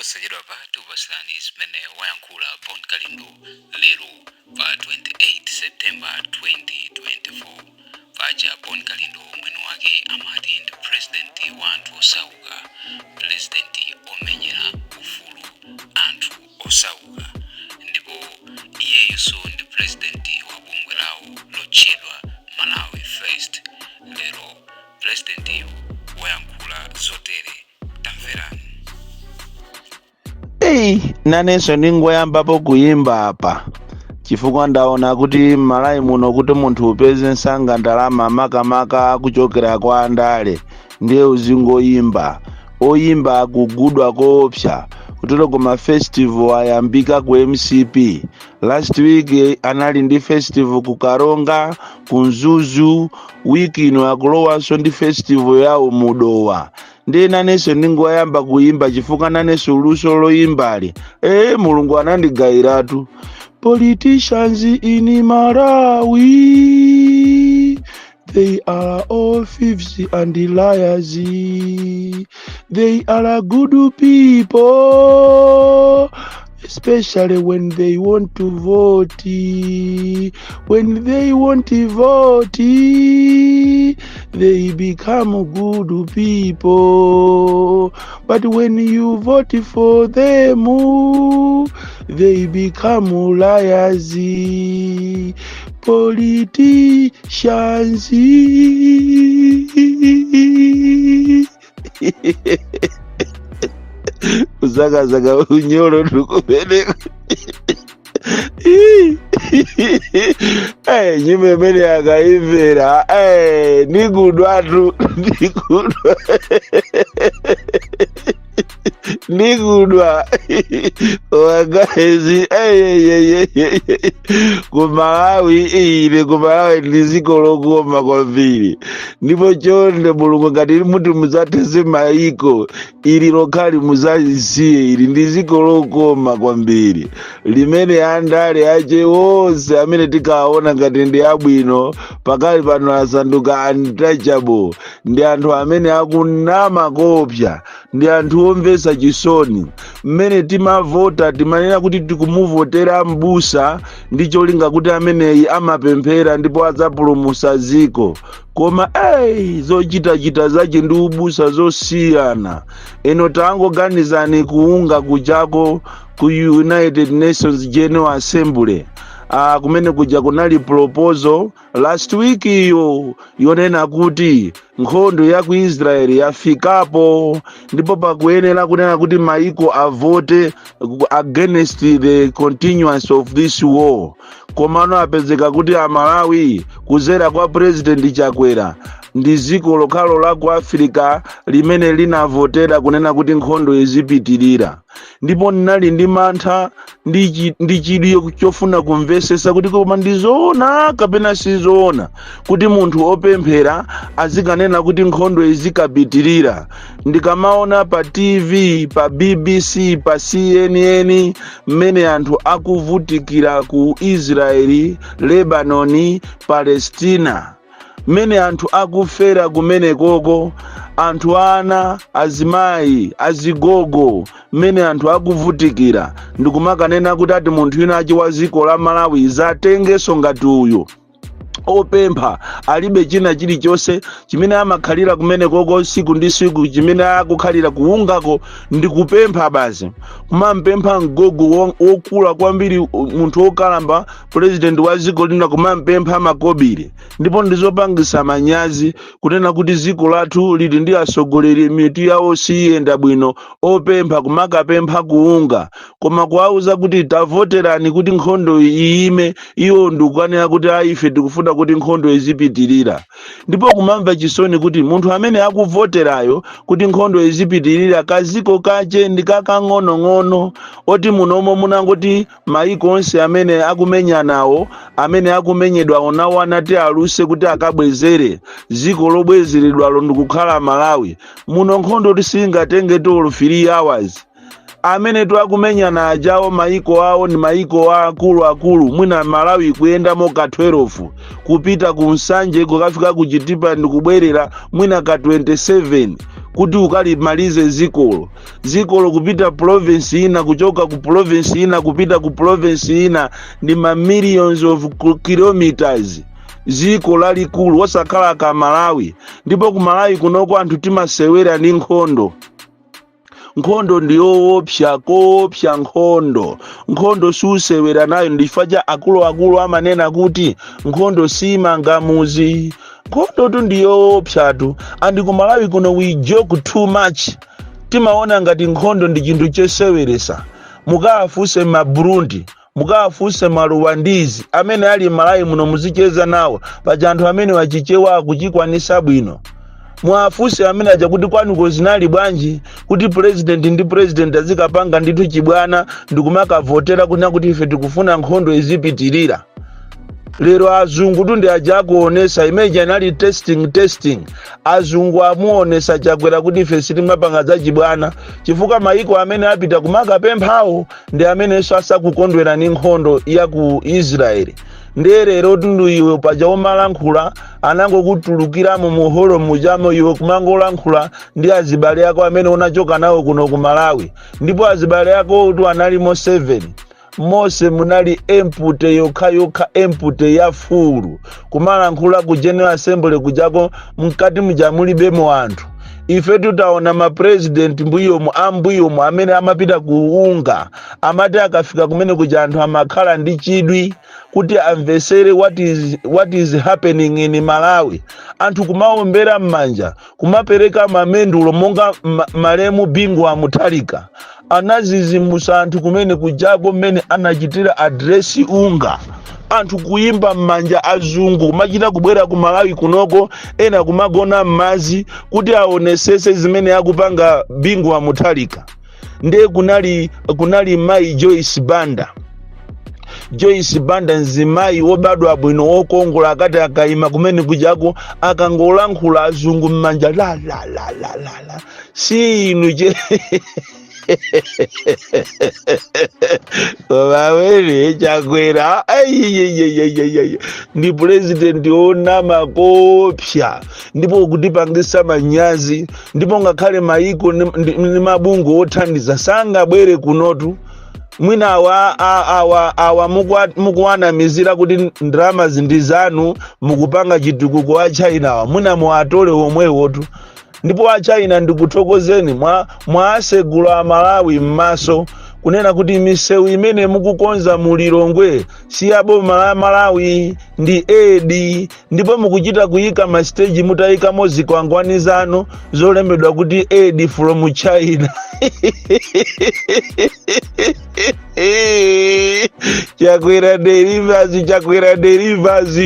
Posachedwapa tikupatsirani zimene wayankhula Bon Kalindo lero pa 28 September 2024. Paja Bon Kalindo mwini wake amati ndi president wa anthu osauka, president omenyera ufulu anthu osauka, ndipo iyeyunso ndi president wa bungwe lawo lotchedwa Malawi First. Lero presidentiyu wayankhula zotere, tamverani. Eyi, nanenso ndingoyambapo kuyimba apa chifukwa ndaona kuti m'Malawi muno kuti munthu upeze msanga ndalama, makamaka kuchokera kwa andale, ndiye uzingoyimba. Oyimba akugudwa koopsa kutero. Koma festival ayambika ku MCP. Last week anali ndi festival ku Karonga, ku Mzuzu. Wiki ino akulowanso ndi festival yawo mu Dowa. Ndiye nanenso ndingoyamba kuyimba chifukwa nanenso luso loyimbali, ee, Mulungu anandigayiratu. Politicians in Malawi, they are all thieves and liars. They are good people, especially when they want to vote. When they want to vote, they become good people, but when you vote for them, they become liars. Politicians. Kuzakazaka unyolo tukumeneko. Eh, nyimbo imene akaimvera, eh, ndigudwatu, ndigudwa, ndigudwa wagaezi. Ku Malawi, ine ku Malawi ndi dziko lokoma kwambiri, ndipo chonde Mulungu, ngati muti mudzatese maiko, ili lokhali muzalisiye. Ili ndi dziko lokoma kwambiri limene andale ache onse amene tikaona ngati ndi abwino pakali pano asanduka untouchable. Ndi anthu amene akunama kopsa, ndi anthu omvetsa chisoni. Mmene timavota, timanena kuti tikumuvotera mbusa ndi cholinga kuti ameneyi amapemphera ndipo adzapulumutsa dziko, koma eyi, zochitachita zache ndi ubusa zosiyana. Eno tangoganizani kuunga kujako ku United Nations General Assembly, kumene kuja kunali proposal last week iyo yonena kuti nkhondo ya ku Israeli yafikapo ndipo pakuyenera kunena kuti maiko avote against the continuance of this war. Komano apezeka kuti Amalawi kuzera kwa President Chakwera ndi dziko lokhalo la ku Africa limene linavotera kunena kuti nkhondo izipitirira. Ndipo ndinali ndi mantha ndi chidwi chofuna kumvesesa kuti koma ndizoona kapena sizoona kuti munthu opemphera azikanena kuti nkhondo izikapitirira. Ndikamaona pa TV, pa BBC, pa CNN, mmene anthu akuvutikira ku Israeli, Lebanoni, Palestina, mmene anthu akufera kumenekoko, anthu, ana, azimayi, azigogo, mmene anthu akuvutikira, ndikumakanena kuti ati munthu wina achi wa dziko la Malawi zatengenso ngati uyu opempha, alibe china chilichonse chimene amakhalira kumenekoko siku ndi siku, chimene akukhalira kuungako ndi kupempha basi, kumampempha mgogo wokula kwambiri, munthu wokalamba, president wa dziko lina, kumampempha makobiri. Ndipo ndizopangisa manyazi kunena kuti dziko lathu lili ndi atsogoleri mitu yawo siyenda bwino, opempha, kumakapempha kuunga, koma kuwauza kuti tavoterani kuti nkhondo iyime, iwo ndikukanena kuti ayi, ife tikufuna kuti nkhondo izipitirira. Ndipo kumamva chisoni kuti munthu amene akuvoterayo kuti nkhondo izipitirira, kaziko kache ndi kakang'onong'ono, oti munomo munangoti maiko onse amene akumenyanawo, amene akumenyedwawo nawo anati aluse kuti akabwezere, dziko lobwezeredwalo ndikukhala Malawi. Muno nkhondo tisingatenge tolo 3 hours. Amene akumenyana ajawo, maiko awo ndi maiko akuluakulu, mwina Malawi kuyendamo ka 12 kupita ku Nsanje, kukafika ku Chitipa ndikubwerera, mwina ka 27. Kuti ukalimalize zikolo, zikolo kupita province ina, kuchoka ku province ina kupita ku province ina, ndi ma millions of kilometers, ziko lalikulu, osakhala ka Malawi. Ndipo ku Malawi kunoko anthu timasewera ndi nkhondo. Nkhondo ndi yoopsa koopsa. Nkhondo, nkhondo siusewera nayo. Ndichifukwa cha akuluakulu amanena kuti nkhondo simanga muzi. Nkhondo tu ndi yoopsatu. And ku Malawi kuno we joke too much, timaona ngati nkhondo ndi chinthu choseweresa. Mukawafunse ma Burundi, mukawafunse ma Rwandese amene ali m'Malawi muno, muzicheza nawo paja. Anthu amene wachichewa akuchikwanisa bwino. Mwafunse amene aja kuti kwanuko zinali bwanji kuti president ndi president azikapanga ndithu chibwana ndikumakavotera kunena kuti ife tikufuna nkhondo izipitirira? Lero azungu tu ndi aja akuonesa imene inali testing, testing. Azungu amuonesa Chakwera kuti ife sitimapanga zachibwana, chifukwa maiko amene apita kumakapemphawo ndi amenenso asakukondwera ndi nkhondo ya ku Israeli. Ndiye lero tundu iwe paja umalankhula, anangokutulukiramo muholo mujamo, iwe kumangolankhula ndi azibale ako amene unachoka nawo kuno ku Malawi. Ndipo azibale ako tu analimo 7, mose munali empty yokhayokha, empty ya full. Kumalankhula ku General Assembly kujako, mkati muja mulibemo anthu. Ife tutaona mapresident mbuyomu, ambuyomu, amene amapita ku UNGA, amati akafika kumene kuja anthu amakhala ndi chidwi kuti amvesere what is happening in Malawi. Anthu kumaombera m'manja, kumapereka mamendulo, monga malemu Bingu wa Mutharika anazizimusa anthu kumene kujako mmene anachitira address UNGA, anthu kuyimba m'manja. Azungu kumachita kubwera ku Malawi kunoko, ena kumagona m'madzi kuti aonesese zimene akupanga Bingu wa Mutharika. Ndiye kunali mayi Joyce Banda. Joyce Banda, mzimayi wobadwa bwino, wokongola, akati akayima kumene kujako, akangolankhula, azungu m'manja la la la la la la. Si inu che koma Chakwera aiyeyeyeyeye ndi purezidenti wonama koopsa, ndipo kutipangisa manyazi. Ndipo ngakhale maiko ndi mabungwe othandiza sangabwere kunotu. Mwina awa mukuwanamizira kuti ndalama ndi zanu, mukupanga chitukuko a Chinawa, mwina muatole omwewotu. Ndipo a China, ndikuthokozeni, mwasegula Amalawi m'maso kunena kuti misewu imene mukukonza mu Lilongwe si ya boma la Malawi, ndi aid. Ndipo mukuchita kuyika masiteji, mutayikamo zikwangwani zanu zolembedwa kuti "Aid from China". Chakwera delivers, Chakwera delivers.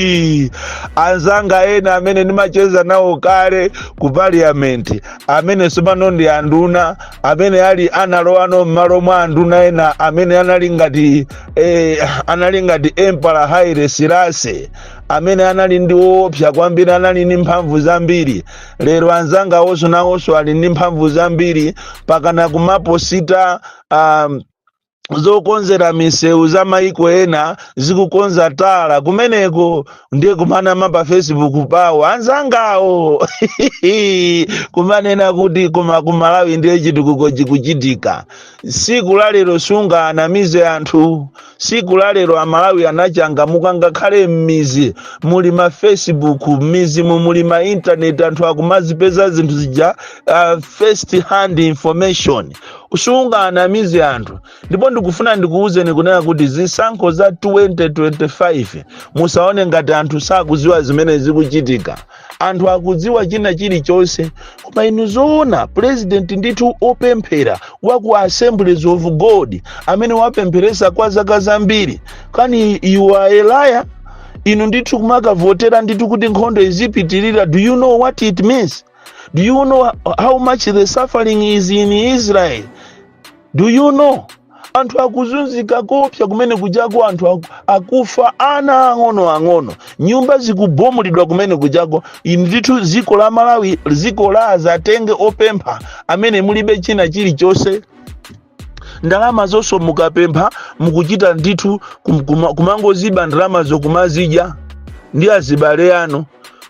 Anzanga ena amene ndimacheza nawo kale ku parliament, amene tsopano ndi anduna, amene ali analowano m'malo mwa anduna ena amene anali ngati Emperor Haile Selassie, amene anali ndi woopsa kwambiri, anali ndi mphamvu zambiri, lero anzanga onso nawonso ali ndi mphamvu zambiri, pakana kumaposita zokonzera misewu za maiko ena zikukonza tala kumeneko. Ndiye kumanama pa Facebook pawo anzangawo, kumanena kuti koma ku Malawi ndiye chitukuko chikuchitika. Siku la lero sungaanamize anthu. Siku la lero Amalawi anachangamuka. Ngakhale m'mizi muli ma Facebook, m'mizi muli ma internet, anthu akumazipeza zinthu zija, first hand information. Sungaanamize anthu. Ndipo ndikufuna ndikuwuzeni kunena kuti zisankho za 2025, musaone ngati anthu sakuziwa zimene zikuchitika. Anthu akudziwa china chilichonse. Koma inu zoona, president ndithu opemphera wa ku Assemblies of God, amene wapempheresa kwa zaka zambiri, kani you are a liar. Inu ndithu kumakavotera ndithu kuti nkhondo izipitirira. Do you know what it means? Do you know how much the suffering is in Israel? Do you know anthu akuzunzika kopsa kumene kujako? Anthu akufa, ana ang'ono ang'ono, nyumba zikubomulidwa kumene kujako. Inu ndithu, dziko la Malawi, dziko la azatenge opempha amene mulibe china chilichonse, ndalama zonso mukapempha mukuchita ndithu kumangoziba ndalamazo, kumazidya ndi azibale anu.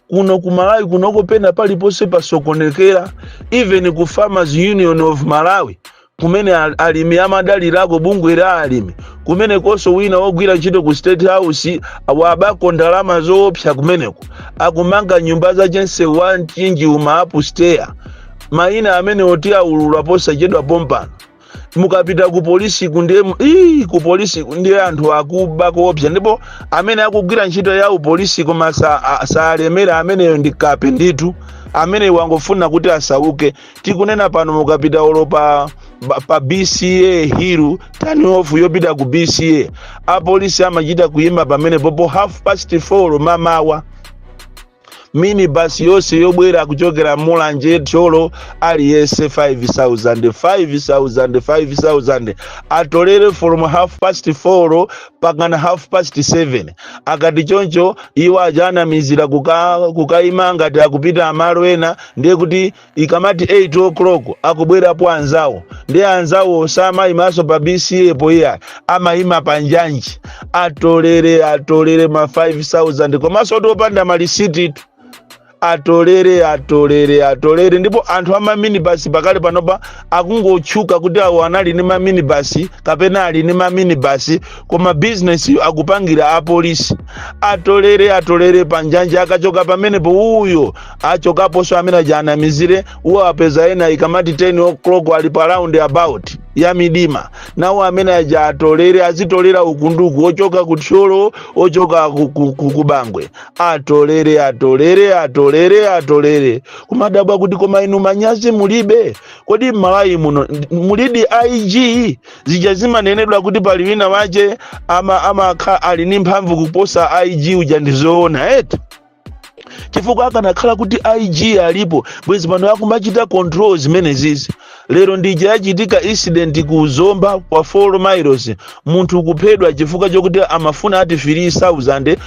Kuno ku Malawi kunoko pena paliponse pasokonekera. Even ku Farmers Union of Malawi, kumene alimi amadalirako, bungwe la alimi, kumene konso wina wogwira ntchito ku State House wabako ndalama zoopsa. Kumeneko akumanga nyumba zachensewu wa Mchinji uma upstairs. Mayina amene oti aulula posachedwa pompano. Mukapita ku polisi, kundiye ii, ku polisi ndiye anthu akuba koopsa, ndipo amene akugwira ntchito ya upolisi koma salemera, ameneyo ndi kape ndithu, amene wangofuna kuti asauke. Tikunena pano, mukapita olo pa BCA Hill, turn off yopita ku BCA, apolisi amachita kuyima pamene popo 4:30 mamawa. Minibus yonse yobwera kuchokera Mulanje, Thyolo, aliyense 5000, 5000, 5000, atolere from 4:30 pakana 7:30. Akati choncho, iwo ajanamizira kukayima ngati akupita amalo ena. Ndiye kuti ikamati 8 o'clock akubwerapo anzawo, ndiye anzawo samayimanso pa BCA poiya, amayima pa njanji. Atolere, atolere ma 5000, komanso tiopanda malisiti. Atolere, atolere, atolere. Ndipo anthu ama minibus pakale panopa akungotchuka kuti awo anali ndi maminibus kapena ali ndi maminibus, koma bizinesi akupangira apolisi. Atolere, atolere panjanja. Akachoka pamenepo, uyo achokaponso amene ajanamizire, uwo apeza ena ikamati 10 o'clock ali pa round about ya midima. Nawo amene aja atolere, azitolera ukunduku, ochoka ku Thyolo, ochoka ku Bangwe, atolere, atolere, atolere, atolere. Kumadabwa kuti koma inu manyazi mulibe? Kodi m'Malawi muno mulidi IG? Zija zimanenedwa kuti pali wina wache ama ali ndi mphamvu kuposa IG uja, ndizoona eti? Chifukwa akanakhala kuti IG alipo, bwezi pano akumachita control zimene zizi. Lero ndija yachitika incident ku Zomba kwa 4 miles, munthu kuphedwa chifukwa chokuti amafuna ati 3000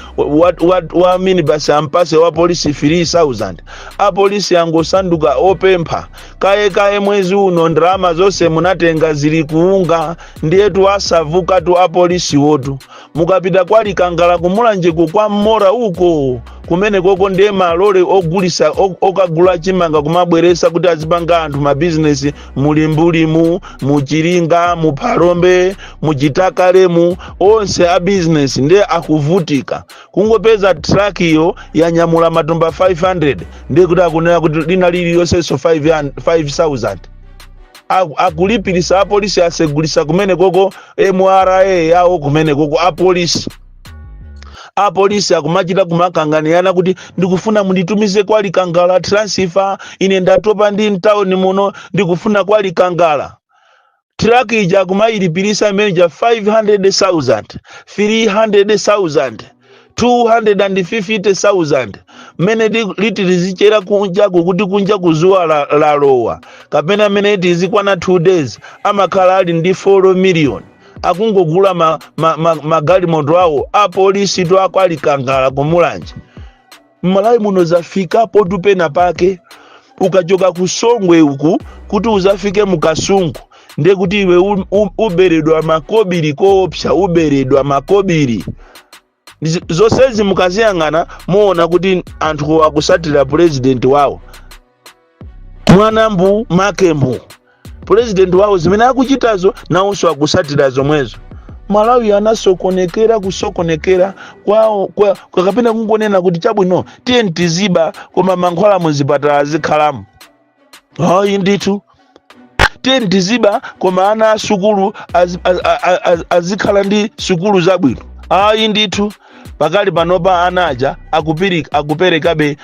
wa minibus ampase wa polisi 3000. Apolisi angosanduka opempha kaye kaye. Mwezi uno ndalama zonse munatenga zili kuunga. Ndiyetu asavukatu apolisi wotu. Mukapita kwa Likangala, kumulanjeko kwa Mmora uko, kumene koko ndiye malole ogulisa, okagula chimanga kumabweresa kuti azipanga anthu mabizinesi mulimbulimu, muchiringa, muphalombe, muchitakalemu, onse a bizinesi ndiye akuvutika. Kungopeza truck iyo yanyamula matumba 500, ndiye kuti akunena kuti lina liliyonsenso 5000. Akulipirisa apolisi, asegulisa kumene koko MRA yawo kumene koko. Apolisi akumachita kumakanganirana kuti ndikufuna munditumize kwa Likangala transfer, ine ndatopa ndi mtawuni muno, ndikufuna kwa Likangala. Truck ija akumayilipirisa imeneja 500,000, 300,000, 250,000. Mmene liti lizichera kunjaku, kuti kunja kuzuwa lalowa, kapena mmene tizikwana 2 days, amakhala ali ndi 4 million, akungogula magalimoto awo apolisi to akwalikangala kumulanje. Mmalawi muno zafikapo tupena pake. Ukachoka ku Songwe uku kuti uzafike mukasungu, ndiye kuti iwe uberedwa makobiri koopsa, uberedwa makobiri. Zonsezi mukaziyang'ana, muona kuti anthu akusatira purezidenti wawo, mwanambu makembu purezidenti wawo, zimene akuchitazo nawonso akusatira zomwezo. Malawi anasokonekera, kusokonekera kwawo kwa kapena kungonena kuti chabwino, tiye tiziba, koma mankhwala muzipatala azikhalamo. Hayi ndithu, tiye tiziba, koma ana asukulu azikhala ndi sukulu zabwino. Ayi ndithu, pakali panopa ana aja akuperekabe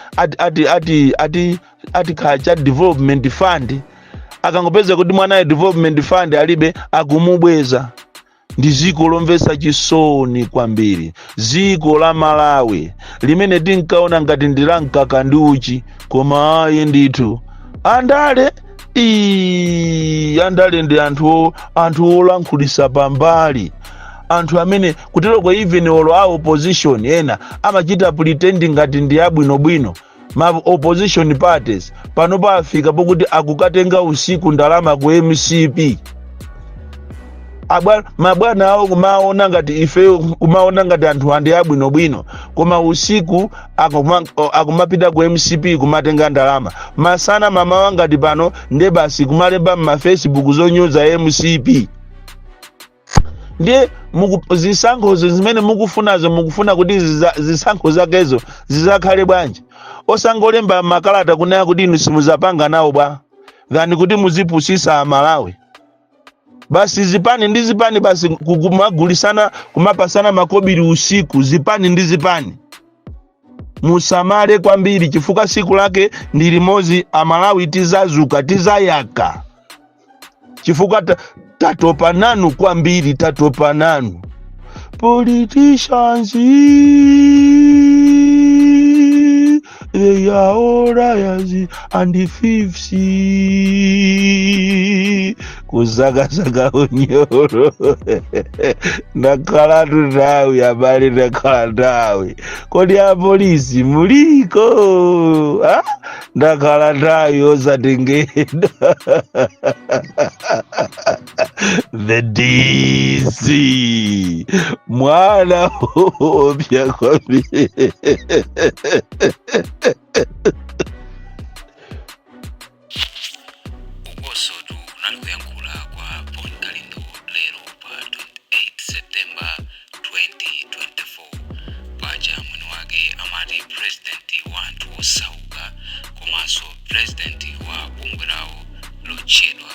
ati khacha development fund. Akangopeza kuti mwanayo development fund alibe, akumubweza. Ndi ziko lomvetsa chisoni kwambiri, ziko la Malawi limene tinkaona ngati ndi la mkaka ndi uchi, koma ayi ndithu, andale ii, andale ndi anthu olankhulisa pambali, anthu amene kuteroko even olo a opposition ena amachita pretending ngati ndi abwinobwino. Ma opposition parties pano pa afika pokuti akukatenga usiku ndalama ku MCP. Mabwana awo kumaona ngati ife, kumaona ngati anthu andi abwinobwino, koma usiku akumapita ku MCP kumatenga ndalama. Masana mamawa ngati pano nde basi kumalemba mmaFacebook zonyoza MCP. Ndiye zisankhozo zimene mukufunazo, mukufuna kuti zisankho zakezo zizakhale bwanji? Osangolemba makalata kunena kuti inu simuzapanga nawo bwa, than kuti muzipusisa Amalawi. Basi zipani ndi zipani basi kumagulisana, kumapasana makobiri usiku, zipani ndi zipani. Musamale kwambiri, chifukwa siku lake ndi limodzi. Amalawi tizazuka, tizayaka, chifukwa tatopa nanu kwambiri, tatopa nanu. Politicians, they are all liars and thieves. Kuzakazaka unyolo. Ndakhalatu nthawi, abale, ndakhala nthawi. Kodi apolisi muliko? Ah? Ndakhala nthawi osatengedwa. The DC, mwana opya kwambiri. Ukosotu kunali kuyankhula kwa Bon Kalindo lero pa 28 September 2024. Paja mwini wake amati president wa anthu osauka komanso president wa bungwe lawo lotchedwa